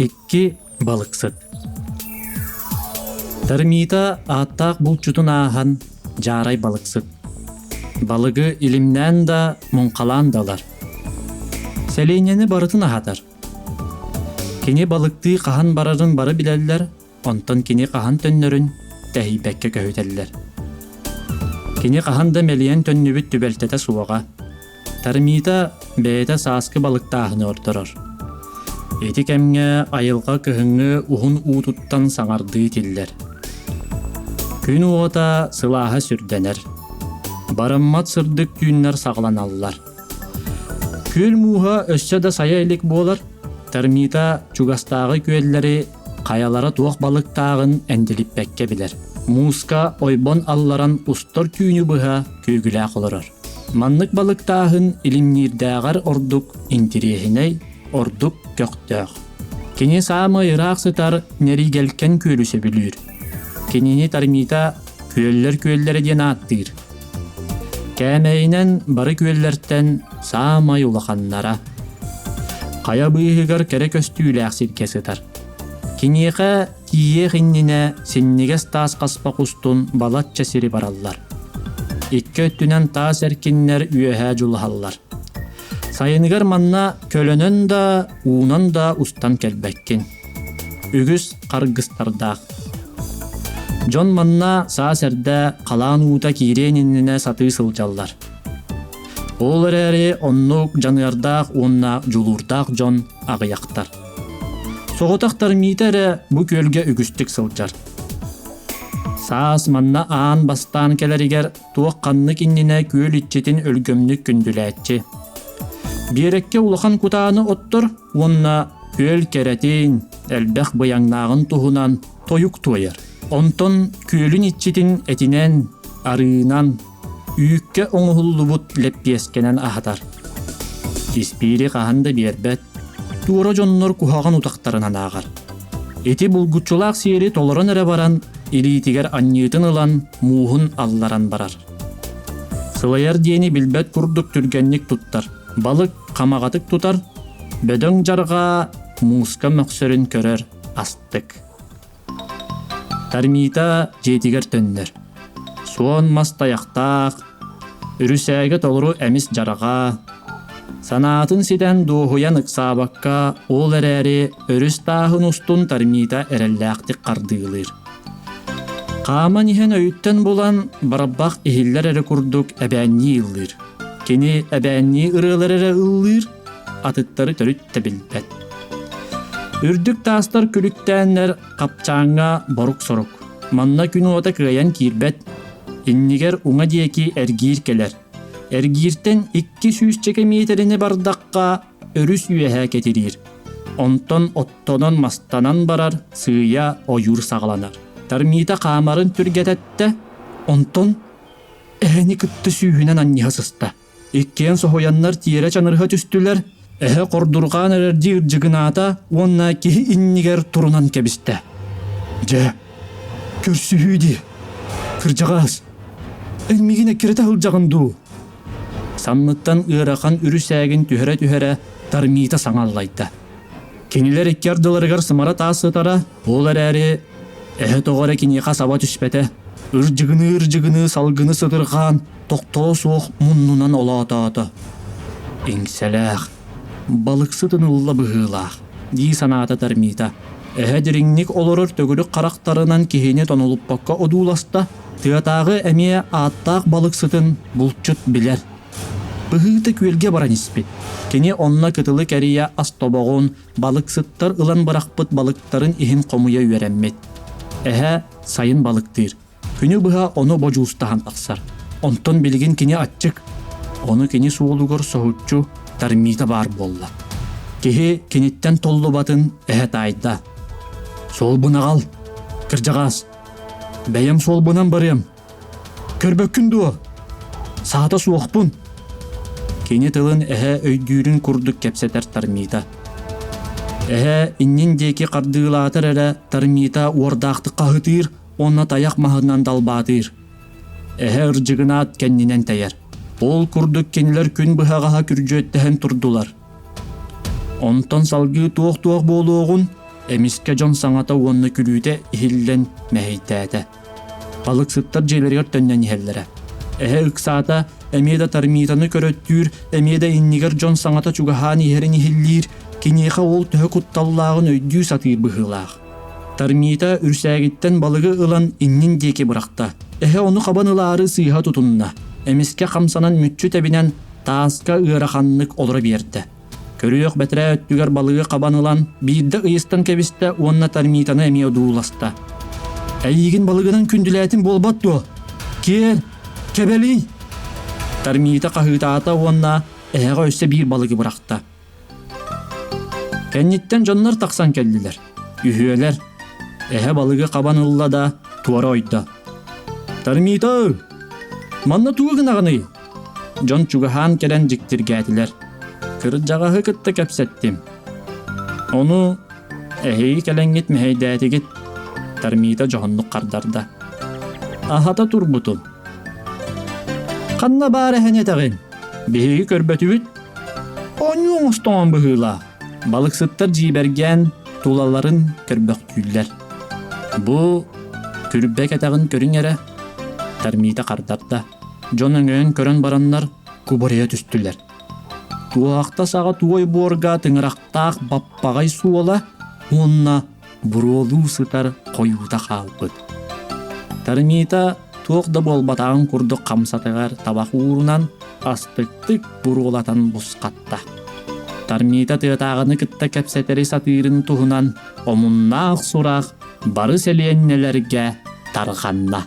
Икки балыксыт. Тармита ааттаах булчутун ааһан дьаарай балыксыт. Балыгы илимнээн да, муҥхалаан да ылар. Сэлиэнньэни барытын аһатар. Кини балыктыы хаһан барарын бары билэллэр, онтон кини хаһан төннөрүн тэһийбэккэ көһүтэллэр. Кини хаһан да мэлийэн төннүбүт түбэлтэтэ суоҕа. Тармита бэйэтэ сааскы балыктааһыны ордорор. Ити кэмҥэ айылҕа кыһыҥҥы уһун уутуттан саҥардыы тиллэр. Күн уота сылааһа сүрдэнэр. Бараммат сырдык түүннэр саҕаланаллар. Күөл мууһа өссө да сайа илик буолар, Тармита чугастааҕы күөллэри хайалара туох балыктааҕын эндилиппэккэ билэр. Мууска ойбон алларан устар түүнү быһа күөгүлээх олорор. Маннык балыктааһын илимниирдээҕэр ордук интириэһинэй, ордук көхтөөх. Кини саамай ыраах сытар Нэригэлкэн күөлү сөбүлүүр. Кинини Тармита күөллэр күөллэрэ диэн ааттыыр. Кээмэйинэн бары күөллэртэн саамай улаханнара. Хайа быыһыгар кэрэ көстүүлээх сиргэ сытар. Киниэхэ тиийиэх иннинэ синньигэс таас хаспах устун балачча сири бараллар. Икки өттүнэн таас эркиннэр үөһээ дьулуһаллар. Сайыныгар манна көлөнөн да, уунан да устан кэлбэккин. Үгүс харгыстардаах. Дьон манна саас эрдэ халаан уута киириэн иннинэ сатыы сылдьаллар. Ол эрээри оннук дьаныардаах уонна дьулуурдаах дьон аҕыйахтар. Соҕотох Тармита эрэ бу күөлгэ үгүстүк сылдьар. Саас манна аан бастаан кэлэригэр туох ханнык иннинэ күөл иччитин өлгөмнүк күндүлээччи. Биэрэккэ улахан кутааны оттор уонна күөл кэрэтин, элбэх быйаҥнааҕын туһунан тойук туойар. Онтон күөлүн иччитин этинэн, арыынан, үүккэ оҥоһуллубут лэппиэскэнэн аһатар. Испиири хаһан да биэрбэт, туора дьоннор куһаҕан утахтарынан ааҕар. Ити булгуччулаах сиэри толорон эрэ баран, илиитигэр анньыытын ылан, мууһун алларан барар. Сылайар диэни билбэт курдук түргэнник туттар, балык хамаҕатык тутар, бөдөҥ дьарҕаа мууска мөхсөрүн көрөр астык. Тармита дьиэтигэр төннөр. Суон мас тайахтаах, үрүсээгэ толору эмис дьараҕа, санаатын ситэн дуоһуйан ыксаабакка, ол эрээри өрүс тааһын устун Тармита эрэллээхтик хардыылыыр. Хааман иһэн өйүттэн булан, барабах иһиллэр эрэ курдук эбээннии ыллыыр. Кини эбээннии ырыалар эрэ ыллыыр, атыттары төрүт да билбэт. Үрдүк таастар күлүктээннэр хапчааҥҥа борук-сорук. Манна күн уота кыайан киирбэт, иннигэр уҥа диэки эргиир кэлэр. Эргииртэн 200 миэтэрини бардахха өрүс үөһэ кэтириир. Онтон оттонон-мастанан барар сыыйа ойуур саҕаланар. Тармита хаамарын түргэтэттэ, онтон эһэни кытта сүүһүнэн анньыһа сыста. Иккиэн соһуйаннар тиэрэ чанырыһа түстүлэр, эһэ хордурҕаан эрэрдии ырдьыгынаата уонна киһи иннигэр турунан кэбистэ. Дьэ, көрсүһүү дии. Кырдьаҕаас, эн миигин эккирэтэ сылдьаҕын дуу? Санныттан ыарахан үрүсээгин түһэрэ-түһэрэ Тармита саҥа аллайда. Кинилэр икки ардыларыгар сымара таас сытара, ол эрээри эһэ тоҕо эрэ киниэхэ саба түспэтэ. Ырдьыгыныы-ырдьыгыныы салгыны сытырҕаан, тохтоло суох муннунан олоотоото. Иҥсэлээх, балыксытын ылла быһыылаах, дии санаата Тармита. Эһэ дириҥник олорор төгүрүк харахтарынан киһини тонулуппакка одууласта, тыатааҕы эмиэ ааттаах балыксытын булчут билэр. Быһыыта күөлгэ баран испит. Кини онно кытылы кэрийэ ас тобоҕун, балыксыттар ылан бырахпыт балыктарын иһин хомуйа үөрэммит. Эһэ сайын балыктыыр. Күнү быһа ону бодьуустаһан тахсар. Онтон билигин кини аччык. Ону кини суолугар соһуччу Тармита баар буолла. Киһи киниттэн толлубатын эһэ таайда. Суолбун аҕал, кырдьаҕаас. Бэйэм суолбунан барыам. Көрбөккүн дуо? Саата суохпун. Кини тылын эһэ өйдүүрүн курдук кэпсэтэр Тармита. Эһэ иннин диэки хардыылаатар эрэ Тармита уордаахтык хаһытыыр уонна тайах маһынан далбаатыыр. Эһэ ырдьыгынаат кэннинэн тэйэр. Ол курдук кинилэр күн быһаҕаһа күрдьүөттэһэн турдулар. Онтон салгыы туох-туох буолуоҕун? Эмискэ дьон саҥата уонна күлүүтэ иһиллэн мэһэйдээтэ. Балыксыттар дьиэлэригэр төннөн иһэллэрэ. Эһэ ыксаата, эмиэ да Тармитаны көрөттүүр, эмиэ да иннигэр дьон саҥата чугаһаан иһэрин иһиллиир, киниэхэ ол төһө кутталлааҕын өйдүү сатыыр быһыылаах. Тармита үрсээгиттэн балыгы ылан иннин диэки бырахта. Эһэ ону хабан ылаары сыыһа тутунна. Эмискэ хамсанан мүччү тэбинэн тааска ыараханнык олоро биэрдэ. Көрүөх бэтэрээ өттүгэр балыгы хабан ылан, биирдэ ыйыстан кэбистэ уонна Тармитаны эмиэ одууласта. «Эйиигин балыгынан күндүлээтим буолбат дуо? Киэр! Кэбэлий!» Тармита хаһыытаата уонна эһэҕэ өссө биир балыгы бырахта. Кэнниттэн дьоннор тахсан кэллилэр. Үһүөлэр. Эһэ балыгы хабан ылла да, туора ойдо. «Тармита! Манна тугу гынаҕыный?» Дьон чугаһаан кэлэн дьиктиргээтилэр. Кырдьаҕаһы кытта кэпсэттим. Ону эһиги кэлэҥҥит мэһэйдээтигит, Тармита дьоһуннук хардарда. Аһата турбутун. Ханна баар эһэни этэҕин? Биһиги көрбөтүбүт. Оонньуу оҥостоҥон быһыылаах. Балыксыттар дьиибэргээн тулаларын көрбөхтүүллэр. Бу күрбэ кэтэҕин көрүҥ эрэ, Тармита хардарда. Дьон өҥөйөн көрөн бараннар кубарыйа түстүлэр. Туоһахта саҕа туой буорга тыҥырахтаах баппаҕай суола уонна буруолуу сытар хойуута хаалбыт. Тармита туох да буолбатаҕын курдук хамсатыгар табах уурунан астыктык буруолатан бусхатта. Тармита тыатааҕыны кытта кэпсэтэри сатыырын туһунан омуннаах сурах бары сэлиэнньэлэргэ тарҕанна.